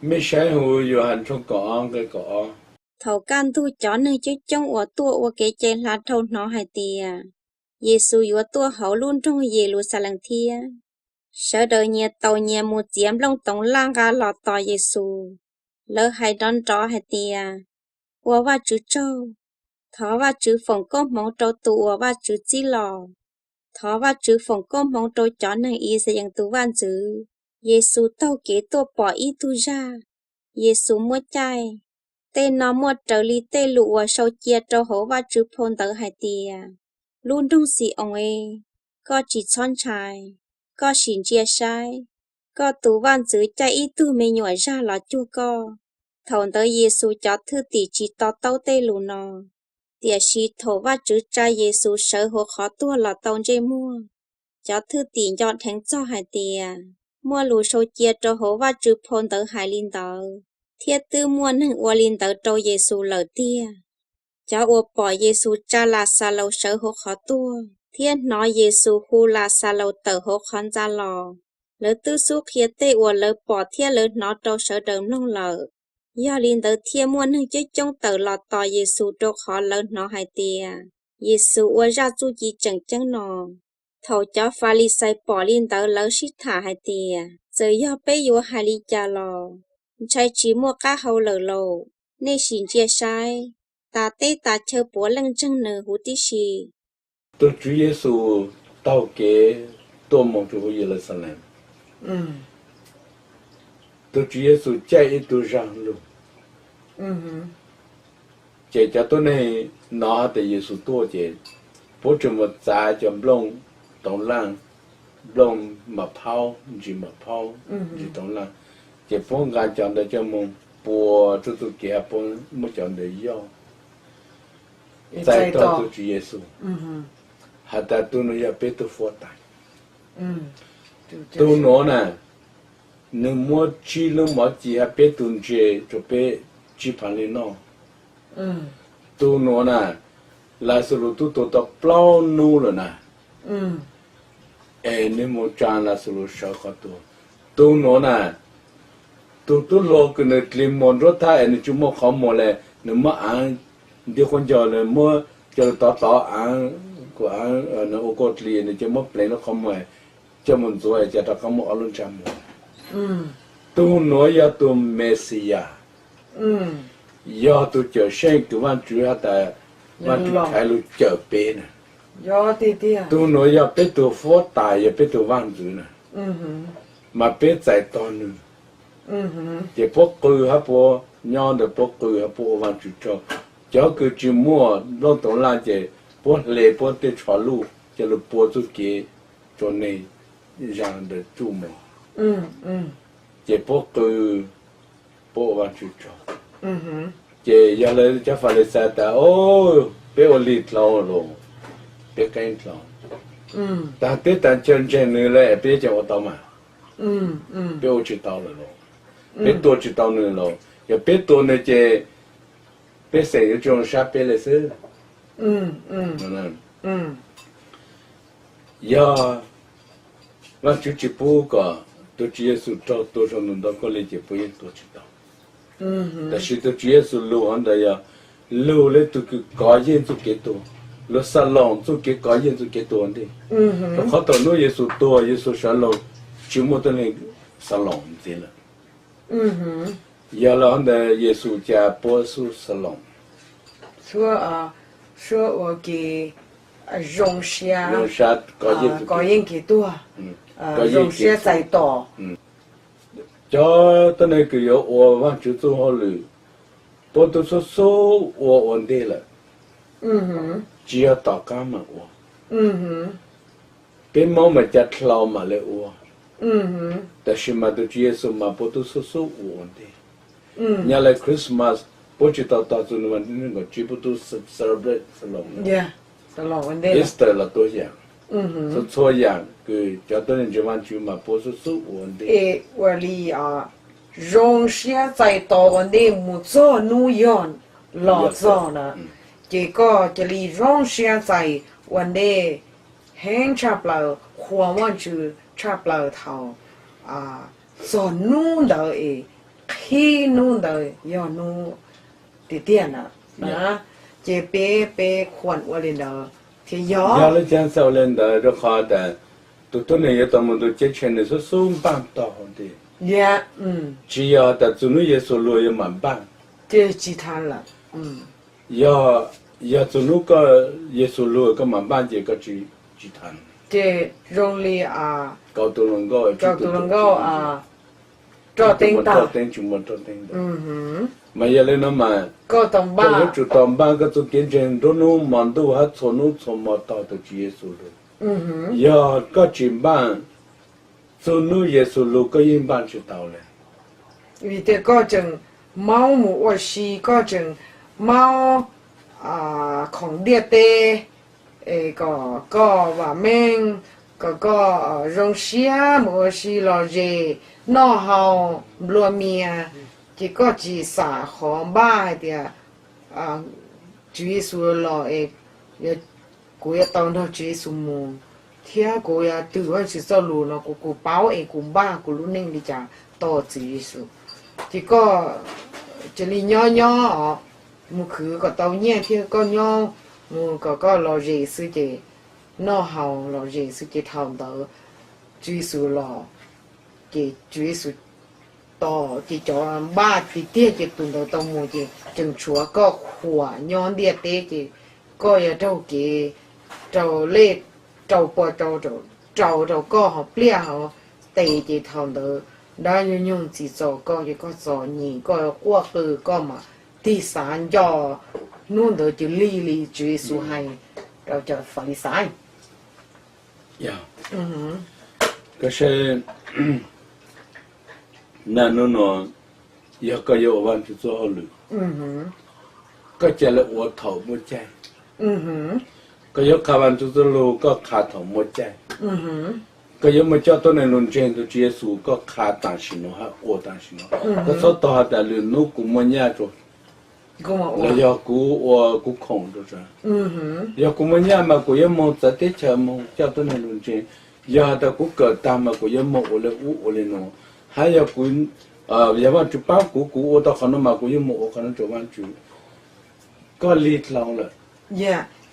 Mej saib huv Yauhas tshooj kaum ob nqe kaum ob. Thaum kaj ntug cov neeg coob coob uas tuaj ua kev cai hla dhau hnov hais tias Yexus yuav tuaj hauv lub nroog Yeluxalees thiab, sawv daws nyias taus nyias mus txiav nplooj toov laj nqa los tos Yexus. Lawv hais nrov nrov hais tias, Ua Vajtswv tsaug! Thov Vajtswv foom koob hmoov rau tus uas Vajtswv txib los! Thov Vajtswv foom koob hmoov rau cov neeg Ixayees tus vaj ntxwv! Yexus taug kev tuaj pom ib tug zaj. Yexus muab caij. Tej no muaj raws li tej lus uas sau cia rau hauv Vajtswv phau ntawv hais tias, Lub nroog Xi-oos e, koj tsis txhob ntshai. Koj sim ntsia saib, koj tus vaj ntxwv caij ib tug me nyuam zaj los cuag koj. Thaum ntawd Yexus cov thwj tim tsis to taub tej lus no, tiam sis thaum Vajtswv tsa Yexus sawv hauv qhov tuag los tau ntsej muag, cov thwj tim nco dheev txog hais tias muaj lus sau cia rau hauv Vajtswv phau ntawv hais li ntawd, thiab twb muaj neeg ua li ntawd rau Yexus lawm tiag. Cov uas pom Yexus tsa Laxalaus sawv hauv qhov tuag thiab hnov Yexus hu Laxalaus tawm hauv qhov ntxa los, lawv twb xub qhia tej uas lawv pom thiab lawv hnov rau sawv daws mloog lawm. Yog li ntawd thiaj muaj neeg coob coob tawm los tos Yexus rau qhov lawv hnov hais tias Yexus ua zaj txuj ci tseem ceeb no. Thaum cov Falixais pom li ntawd lawv sib tham hais tias, Txawm yog peb yuav hais li cas los ntshai tsis muaj qab hau lawm lauj. Nej sim ntsia saib, tas teb tas chaw puav leej ntseeg nws huv tib si. Tus Tswv Yexus taug kev tuaj mus rau hauv Yeluxalees. Tus Tswv Yexus caij ib tug zaj lug, ces cov tuab neeg hnov tias Yexus tuaj ces puab tsuas mus txav cov nplooj toov laj, nplooj mas phaub, ntsis mas phaub, ntsis toov laj, ces puab nqa cov ntawd coj mus pua rau txuj kev, puab muab cov ntawd yoj txais tau tus Tswv Yexus, has tas, Tug nuav yog peb tug fuab tais. Tug nuav na, nwg muab tsib lub mov ci hab peb tug ntses rua peb tsib phav lwj noj. Tug nuav na, Laxalus tub tuag tau plaub nub lawm na, es nwg moog tsa Laxalus sawv qhov tuag. Tug nuav na, tug tub hluas kws nwg dlig muag nruab thab es nwg tsi muaj qhov muag le, nwg muab aav nti quab ncaug le, muab coj lug tov tov aav, kuv aav ua kua dlig, nwg ca muab pleev lub qhov muag coj moog ntxuav es ca rov qaab muaj ob lub ntsab muag. Tug nuav yog tug Mexiyas, yog tug Cawm Seej kws Vaajtswv has tas Vaajtswv thaiv lug cawm peb na. Tug nuav yog peb tug fuab tais, yog peb tug vaaj ntxwv na, mas peb txais tog nwg. Ces puab qw hab puab nyob ntawd, puab qw hab puab ua Vaajtswv tsaug. Cov kws tsi muaj nplooj toov laj ces puab hle puab tej tsho luj coj lug pua txuj kev rua neeg zag ntawd tsuj moog. Ces puab qw, puab ua Vaajtswv tsaug. Ces yog le cov Falixais tas, O, peb ua lig dlhau lawm, peb qeeb dlhau, taag teb taag chaw ntseeg nws le peb ca ua tau mas? Peb ua tsi tau lawm lauj, peb tua tsi tau nws lauj. Yog peb tua nws ces peb xeem yuav tsi zoo sab peb le xwb. Yog Vaajtswv tsi pub kom tug Tswv Yexus raug tua sau ntawm ntoo khaub lig ces puab yeej tua tsi tau. Tab sis tug Tswv Yexus lug hov ntawd yog lug le tug kws kov yeej txuj kev tuag, lug xaloos txuj kev kov yeej txuj kev tuag ua ntej. Rua qhov thaum nub Yexus tuag, Yexus sawv lug, tsi muaj tuab neeg xaloos ntxiv lawm. Yog le hov ntawd Yexus ca puab xub xaloos, ua ke zoo siab, kov yeej kev tuag, zoo siab txais tos. Cov tuab neeg kws yuav ua Vaajtswv txuj hauj lwm, puab tub xub xub ua ua ntej lawm, tsi yog tom qab mam ua. Peb Moob mas ca dlhau mam le ua, tab sis mas tug Tswv Yexus mas puab tub xub xub ua ua ntej. Nyob le Christmas puab tsi tau tog txug nws vas thib nees nkaum tsib, puab tub celebrate Easter los tuab yaam, txhua txhua yaam kws cov tuab neeg ntseeg Vaajtswv mas puab xub xub ua ua ntej. Ua li zoo siab txais tos ua ntej mus txog nub yog los txog na, ces koj cia li zoo siab txais ua ntej heev tshaj plaws, qhuas Vaajtswv tshaj plaws thaum txog nub ntawd es qhib hnub ntawd yog hnub tiag tiag na. Ces peb, peb khuam ua li ntawd thiab yog. Yog li cas xav ua li ntawd? Rau qhov tas tus tuab neeg yuav tau mus ntu ceeb tsheej nws xub xub npaaj tog hauv ntej. Tsis yog tas txug hnub Yexus lug yuav mam npaaj. Tsis tas lawm. Yog, yog txug hnub koj, Yexus lug koj mam npaaj ces koj tsis, tsis tas. Ces zoo li kaum tus hluas nkauj, kaum tus hluas nkauj roj teeb tag, tsis muaj roj teeb ntawd. Mas yog li no mas koj yuav tsum tau npaaj koj txuj kev ntseeg nruab hnub hmo ntuj hab txhua hnub txhua hmo tog tus Tswv Yexus lug. Yog koj tsis npaaj, txug hnub Yexus lug koj yeej npaaj tsis tau li. Vim tias koj tseem maub mus ua si, koj tseem maub khoom ntiaj teb, es kom koj vam meej, kom koj zoo siab mus ua si lom zem, noj haus nplua mias, ces koj tsis xam qhov npaj hais tias Tswv Yexus los es kuv yuav tau nrog Tswv Yexus mus, thiab kuv yuav twg Vajtswv txoj lus no kuv, kuv paub es kuv npaj kuv lub neej li cas tau Tswv Yexus. Ces koj cia li nyob nyob os, mus khwv kom tau nyiaj thiab koj nyob, mus kom koj lom zem xwb ces noj haus lom zem xwb ces thaum ntawd Tswv Yexus los, ces Tswv Yexus tos ces cov npaj tiag tiag ces tus ntawd tau mus ces tseem tshuav koj khuam nyob ntiaj teb ces koj yuav raug kev, raug lej, raug puas, raug, raug koj hauv pliaj hauv tes ces thaum ntawd dab yuav nyoog txim txom koj ces koj txom nyem koj quaj qw koj mas tig xav nco hnub ntawd ces lig li Tswv Yexus hais rau cov Falixais. Koj saib, naj nub nua, yog koj yuav ua Vajtswv txoj hauj lwm, koj ca le ua thaum muaj caij. Koj yuav qha Vajtswv txoj lus koj qha thaum muaj caij. Koj yuav mus coj tuab neeg lug ntseeg tus Tswv Yexus koj qha tam sim no hab ua tam sim no. Koj txhob tos has tas lwm hnub kuv muaj nyaj rua los yog kuv ua kuv khoom rua. Yog kuv muaj nyaj mas kuv yuav moog txawv teb chaws moog coj tuab neeg lug ntseeg. Yog has tas kuv kawm tag mas kuv yuav moog ua le ub ua le nuav. Hab yog kuv, yog Vajtswv paab kuv, kuv ua tau qhov nuav mas kuv yuav moog ua qhov nuav rua Vajtswv. Koj lig dlhau lawm.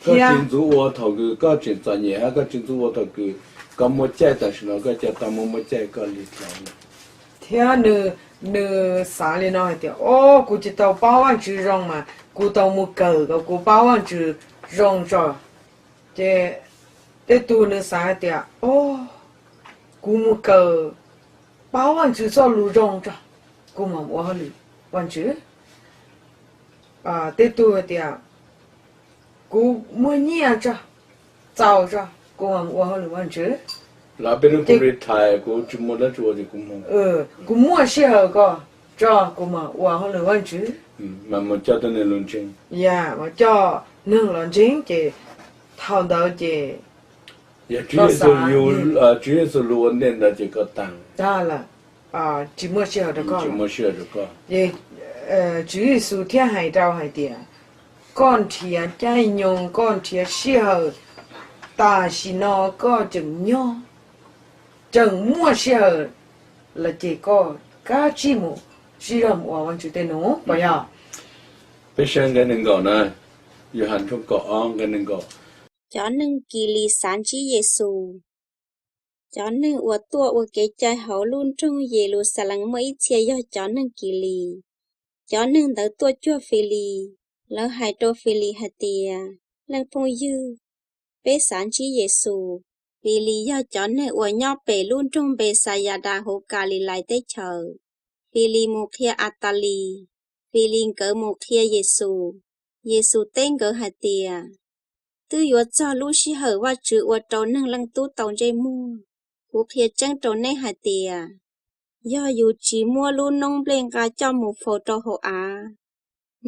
Koj tsis ntxuav ua thaum kws koj tseem txom nyem hab koj tsis ntxuav ua thaum kws koj muaj caij tam sim no koj ca tau muaj muaj caij koj lig dlhau lawm. Thiab nws xav li no hais tias, o, kuv tsis tau paub Vajtswv zoo mas kuv tau mus kawm kom kuv paub Vajtswv zoo tso. Ces tej tug nws xav hais tias, o, kuv mus kawm paub Vajtswv txoj lus zoo tso, kuv mam ua hauj lwm Vajtswv. Tej tug hais tias, kuv muaj nyiaj tso, txaus tso, kuv mam ua hauj lwm Vajtswv. Los peb hnub kuv retire kuv tsis muaj dab tsi ua ces kuv, kuv muaj sij hawm ko tso kuv mam ua hauj lwm Vajtswv. Mas mus coj tuab neeg lug ntseeg. Yog, mus coj neeg los ntseeg ces thaum ntawd ces yog Tswv Yexus lug ua ntej ntawd ces koj taag lawm, tsis muaj sij hawm rau koj. Tswv Yexus thiaj hais rau hais tias, koj nrhiav caij nyoog, koj nrhiav sij hawm, tam sim no koj tseem nyob, tseem muaj sij hawm lawm ces koj kav tsij mus sib zog mus ua Vajtswv tej num puas yog? Peb saib nqe nees nkaum na, Yauhas tshooj kaum ob nqe nees nkaum. Cov neeg Kilis xav ntsib Yexus. Cov neeg uas tuaj ua kev cai hauv lub nroog Yeluxalees muaj ib txhia yog cov neeg Kilis. Cov neeg ntawd tuaj cuag Filis, lawv hais rau Filis hais tias, leej phooj ywg, peb xav ntsib Yexus. Filis yog cov neeg uas nyob pem lub nroog Npexayadas huv Kalilais teb chaws. Filis mus qhia Atalis. Filis nkawd mus qhia Yexus. Yexus teb nkawd hais tias, twb yuav txog lub sij hawm Vajtswv ua rau Neeg Leej Tub tau ntsej muag. Kuv qhia tseeb rau neb hais tias, yog yus tsis muab lub noob nplej nqa coj mus faus rau hauv av,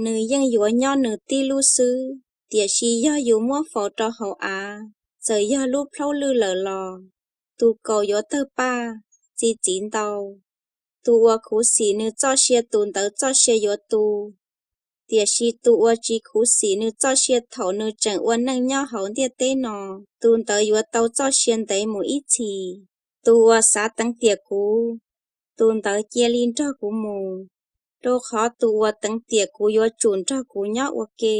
nws yeej yuav nyob nws tib lub xwb. Tiam sis yog yus muab faus rau hauv av, txawm yog lub plhaub lwj lawm los tus kaus yuav tawg paj, txi txiv ntau. Tus uas khuv xim nws txoj sia tus ntawd txoj sia yuav tu. Tiam sis tus uas tsis khuv xim nws txoj sia thaum nws tseem ua neej nyob hauv ntiaj teb no, tus ntawd yuav tau txoj sia ntev mus ib txhis. Tus uas xav teev tiam kuv, tus ntawd cia li nrog kuv mus. rau qhov tus uas teev tiam kuv yuav tsum nrog kuv nyob ua ke.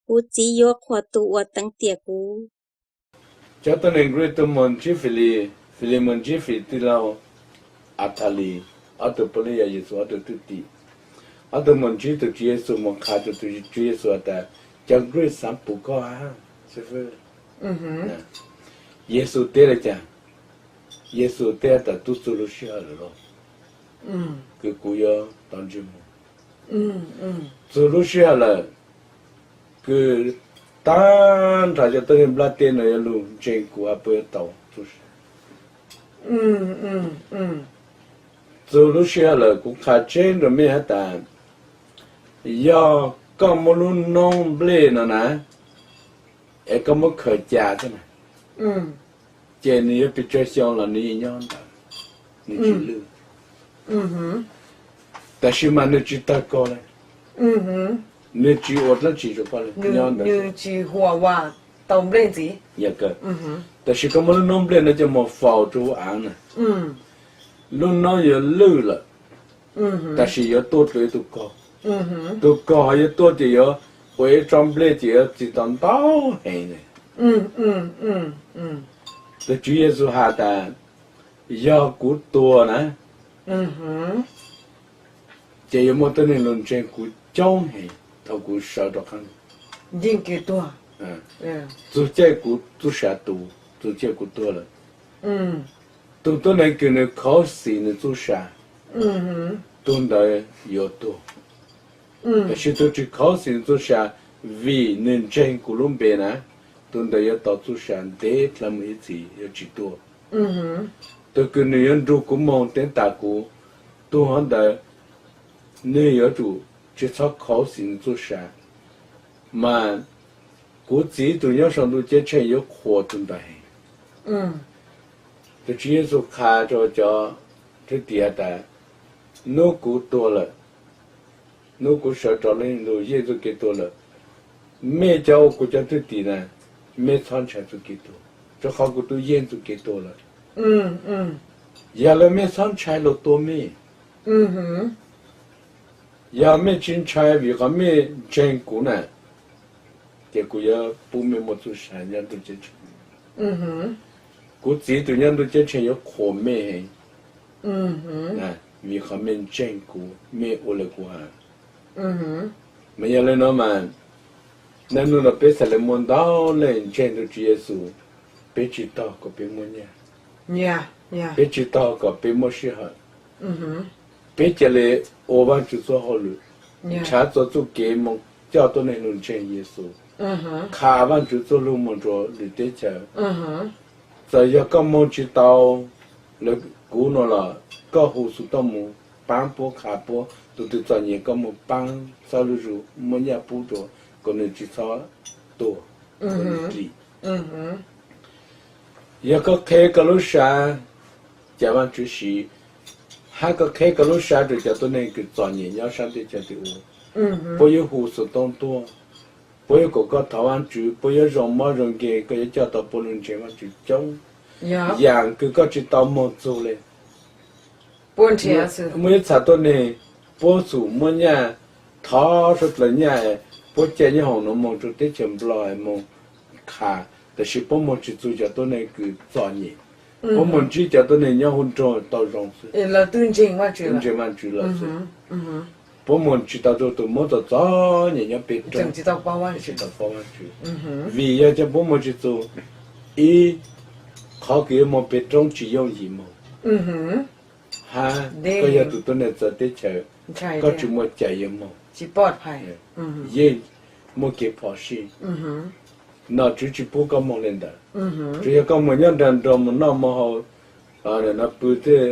Kuv Txiv yuav qhuas tus uas teev tiam kuv. Cov tuab neeg Greek tuaj mus ntsib Philip, Philip mus ntsib Philip tij laug Athalis, ob tug puav leej yog Yexus ob tug thwj tim. Ob tug mus ntsib tus Tswv Yexus mus qha rau tus Tswv Yexus tas, cov Greek xav pum koj hab. Yexus teb li cas? Yexus teb tas, tub txug lub sij hawm lawm lauj, kws kuv yuav tau ntsej muag. Txug lub sij hawm lawm, kws tag nrho cov tuab neeg nplaj teb no yuav lug ntseeg kuv hab puab yuav tau txuj sa. Txug lub sij hawm lawm, kuv qha tseeb rau mej hab tas, yog koj muab lub noob nplej no na, es koj muab khaws ca xwb na, ces nws yuav pes tsawg xyoo los nws yeej nyob ntawd, nws tsis lwj. Tab sis mas nws tsis tawg kaug le, nws tsis ua dlaab tsi rau koj le, nyob ntawd. Tab sis koj muab lub noob nplej no coj mus faus rau hauv av na, lub noob yuav lwj lawm, tab sis yuav tuaj dua ib tug kaug. Tus kaug ho yuav tuaj ces yuav ua ib tsob nplej ces yuav txi tau ntau heev ne. Tus Tswv Yexus has tas, yog kuv tuag na, ces yuav muaj tuab neeg lug ntseeg kuv coob heev thaum kuv sawv rov qab. Txug caij kuv txuj sa tu, txug caij kuv tuag lawm, tus tuab neeg kws nws khuv xim nws txuj sa, tus ntawd yuav tuag. Tab sis tus tsis khuv xim nws txuj sa, vim nws ntseeg kuv lub npe na, tus ntawd yuav tau txuj sa ntev dlhau mus ib txhis yuav tsis tuag. Tus kws nws yuav nrug kuv moog teev tas kuv, tus hov ntawd nws yuav tsum tsis txhob khuv xim nws txuj sa, mas kuv Txiv tus nyob saum ntuj ceeb tsheej yuav qhuas tus ntawd heev. Tus Tswv Yexus qha rau cov thwj tim has tas, hnub kuv tuag lawm, hnub kuv sawv rov lug yeej txuj kev tuag lawm, mej cov ua kuv cov thwj tim na, mej txhob ntshai txuj kev tuag, rau qhov kuv tub yeej txuj kev tuag lawm. Yog le mej txhob ntshai luag tua mej. Yog mej tsis ntshai vim qhov mej ntseeg kuv na, ces kuv yuav pub mej muaj txuj sa nyob ntuj ceeb tsheej. Kuv Txiv tus nyob ntuj ceeb tsheej yuav qhuas mej heev, vim qhov mej ntseeg kuv, mej ua le kuv has. Mas yog le nuav mas, naj nub no peb xaav le muaj ntau leej ntseeg ntuj Tswv Yexus, peb tsis tog kom peb muaj nyaj, peb tsis tog kom peb muaj sij hawm, peb ca le ua Vaajtswv txuj hauj lwm, nrhav txuas txuj kev moog coj tuab neeg lug ntseeg Yexus, qha Vaajtswv txuj lug moog rua lwm teb chaws. Txawm yog koj moog tsis tau le kuv nuav los koj hu xov tooj moog paab puab, qha puab, tus twg txom nyem koj moog paab txhawb lub zug muab nyaj pub rua kom nwg tsis txhob tuag, kom nwg dim. Yog koj qheb koj lub sab ca Vaajtswv siv, hab koj qheb koj lub sab rua cov tuab neeg kws txom nyem nyob saab teb chaws twg ua, puab yuav hu xov tooj tuaj, puab yuav kom koj thov Vaajtswv, puab yuav zoo mob zoo nkeeg, koj yuav coj tau puab lug ntseeg Vaajtswv coob. Yaam kws koj tsis tau moog txug le. Muaj ib txha tuab neeg, puab xum muab nyaj, thov suav dlawg nyaj, puab ca nyob hoom nuav moog rua teb chaws Nplog moog qha, tab sis puab moog tsis txug cov tuab neeg kws txom nyem. Puab moog ntsib cov tuab neeg nyob huv nroog tau zoo xwb, ntseeg Vaajtswv lawm xwb. Puab moog tsis tau txug tus moog txom txom nyem nyob peb roob, tsis tau paub Vaajtswv. Vim yog cov puab moog tsis txug, ib, qhov kws yuav moog peb roob tsis yooj yim moog, hab koj yog tus tuab neeg txawv teb chaws, koj tsis muaj cai yuav moog, yeej muaj kev phom sij. Nom tswv tsis pub koj moog le ntawd, tsuas yog koj moog nyob nraag nroog moog noj moog haus, pw tej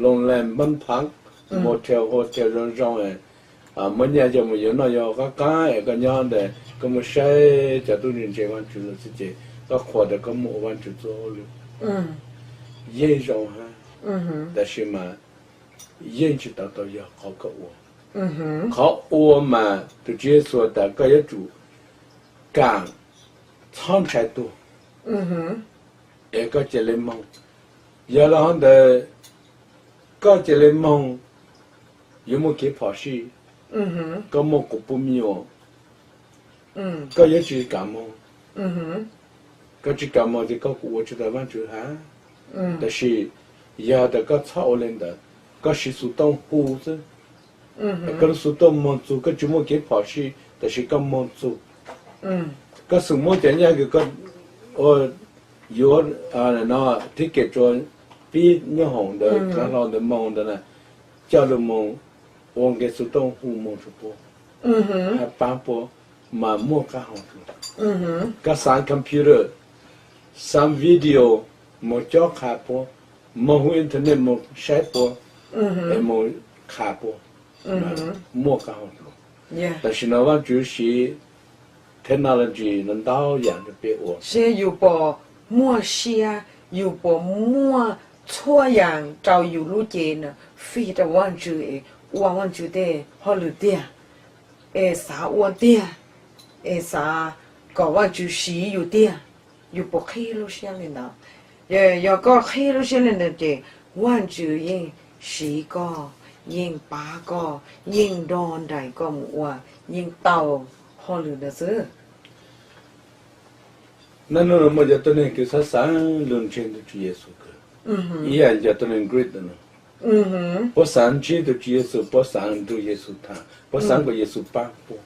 loo leej npaab phav, motel hotel zoo zoo, muab nyaj coj moog yuav noj yuav haus qaab qaab es koj nyob ntawd koj moog saib cov tub ntseeg Vaajtswv lawm xwb ces koj qhuas tas koj moog ua Vaajtswv txuj hauj lwm, yeej zoo hab, tab sis mas yeej tsis tau tau yog qhov koj ua. Qhov ua mas tus Tswv Yexus tas koj yuav tsum kaam txhob ntshai tuag es koj ca le moog. Yog le hov ntawd koj ca le moog, yuav muaj kev phom sij, koj muaj quas puj me nyuam, koj yuav tsis kam moog. Koj tsis kam moog ces koj kuj ua tsis tau Vaajtswv hab. Tab sis yog tas koj txhob ua le ntawd, koj siv xuv tooj hu xwb, koj lub xuv tooj moog txug, koj tsis muaj kev phom sij tab sis koj moog txug. Koj xum muab cov nyaj kws koj ua, yuav, no, thib kem tsua pib nyob hoom ntawd dlaav hlau ntawd moog ntawd na, coj lug moog ua nqe xuv tooj hu moog rua puab, hab paab puab mas muaj qaab hau dlua. Koj xaav computer, xaav video, moog cob qha puab, moog hu internet moog saib puab, es moog qha puab, muaj qaab hau dlua. Tam sim no Vaajtswv siv technology no ntau yaam rua peb ua, seb yus puas muaj siab, yus puas muaj txhua yaam rua yus lub cev na fij rua Vaajtswv es ua Vaajtswv tej hauj lwm tiag, es xav ua tiag, es xav kom Vaajtswv siv yus tiag, yus puas qhib lub siab le ntawd? Yog koj qhib lub siab le ntawd ces Vaajtswv yeej siv koj, yeej paab koj, yeej nrog nraim koj mus ua, yeej tau hauj lwm ntawd xwb. Naj nub no muaj cov tuab neeg kws xaav xaav lug ntseeg tug Tswv Yexus kawg, ib yaam cov tuab neeg Greek no, puab xaav ntsib tug Tswv Yexus, puab xaav nrug Yexus tham, puab xaav kom Yexus paab puab.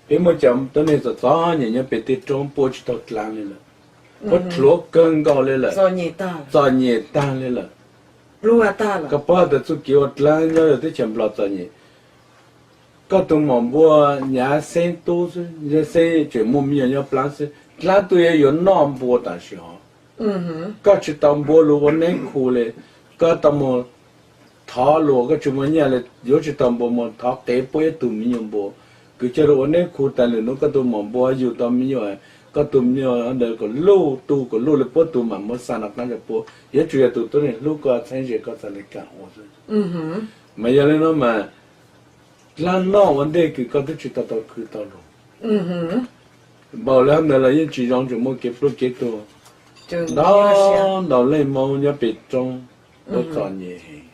Peb muaj cov tuab neeg txom txom nyem nyob pem tej roob, puab tsis tau dlaab le lawm, puab dluav kawg nkaus le lawm, txom nyem taag le lawm. Koj paub tas txuj kev ua dlaab nyob rua teb chaws Nplog txom nyem. Koj tug maum npua nyav xeeb tub xwb, nyav xeeb tseem muaj me nyuam nyob plaab xwb, dlaab tug yuav yuav noj npua tam sim hov. Koj tsis tau npua lug ua neb khu le, koj tau mus thov lug, koj tsis muaj nyaj le, yuav tsis tau npua mus thov qev puab ib tug me nyuam npua kws coj lug ua neb khu. Tas lwm nub koj tug maum npua yug tau me nyuam, koj tug me nyuam ntawd kom luj, tu kom luj le puab tug mam muab xa nov qaab rua puab. Yuav tsum yog tug tuab neeg hlub koj, txheeb ze koj txhad le kaam ua xwb. Mas yog le nuav mas dlaab noj ua ntej kws koj twb tsis tau tau khwv tau lug. Npaum le hov ntawd los yeej tsis zoo, tseem muaj kev plub kev tuag ntau ntau leej Moob nyob pem roob, puab txom nyem heev,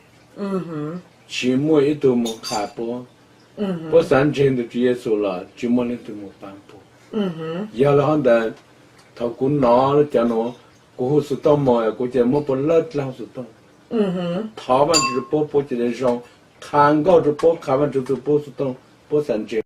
tsis muaj ib tug mus qha puab. Puab xaav ntseeg tug Tswv Yexus los tsis muaj leej twg mus paab puab. Yog le hov ntawd, thaum kuv nov cov nuav, kuv hu xuv tooj moog, kuv ca le muab puab lawb dlaab xuv tooj, thov Vaajtswv rua puab, puab ca le zoo, qha nkauj rua puab, qha Vaajtswv rua puab xuv tooj, puab xaav ntseeg.